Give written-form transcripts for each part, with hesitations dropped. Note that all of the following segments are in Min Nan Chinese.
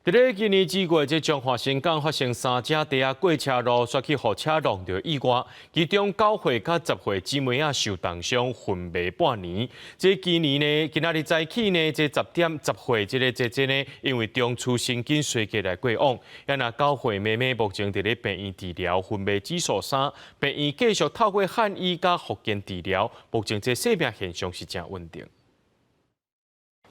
佇咧今年2月，這彰化新港發生三隻蹄仔過車路，煞去予車挵著意外，其中9歲佮10歲姊妹仔受重傷，昏迷半年。這今年呢，今仔日早起呢，這10點10歲這个姐姐呢，因為中樞神經衰竭來過往。啊，9歲妹妹目前佇咧病院治療，昏迷指數3，病院繼續透過漢醫佮復健治療，目前這生命現象是誠穩定。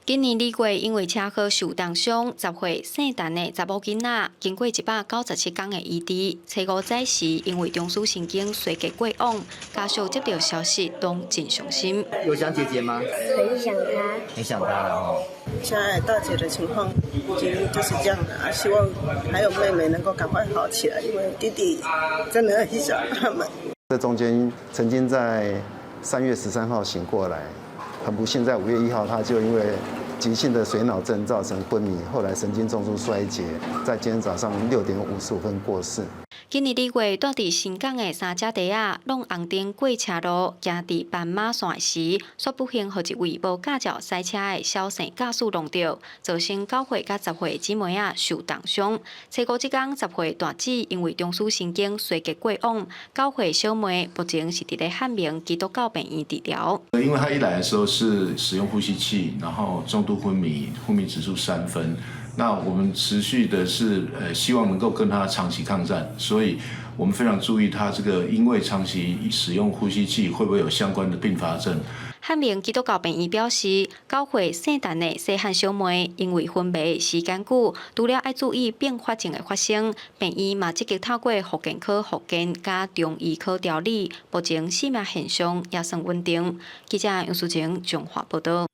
今年2月，因為車禍受重傷，10歲姓陳的查某囡仔，經過197工的醫治，初五早時因為中樞神經衰竭過往，家屬接到消息攏真傷心。有想姐姐嗎？很想她。很想她了哦。現在大姐的情況已經就是這樣了，希望還有妹妹能夠趕快好起來，因為弟弟真的很想他們。這中間曾經在3月13號醒過來，很不幸在5月1號他就因為急性的水腦症造成昏迷，後來神經中樞衰竭，在今天早上6點55分過世。今年2月，蹛佇新港的三隻蹄仔挵紅燈過車路，行佇斑馬線時，煞不幸予一位無駕照賽車的小乘駕駛挵著，造成9歲佮10歲姊妹仔受重傷。初五這工，10歲大姊因為中樞神經衰竭過往，9歲小妹目前是佇咧漢明基督教病院治療。因為他一來的時候是使用呼吸器，然後重度昏迷，昏迷指數3分。那我們持續的是，希望能夠跟他長期抗戰，所以我們非常注意他這個，因為長期使用呼吸器，會不會有相關的併發症？漢明基督教病院表示，9歲姓陳的細漢小妹因為昏迷時間久，除了愛注意併發症的發生，病院嘛積極透過復健科復健佮中醫科調理，目前生命現象也算穩定。記者楊淑晴彰化報道。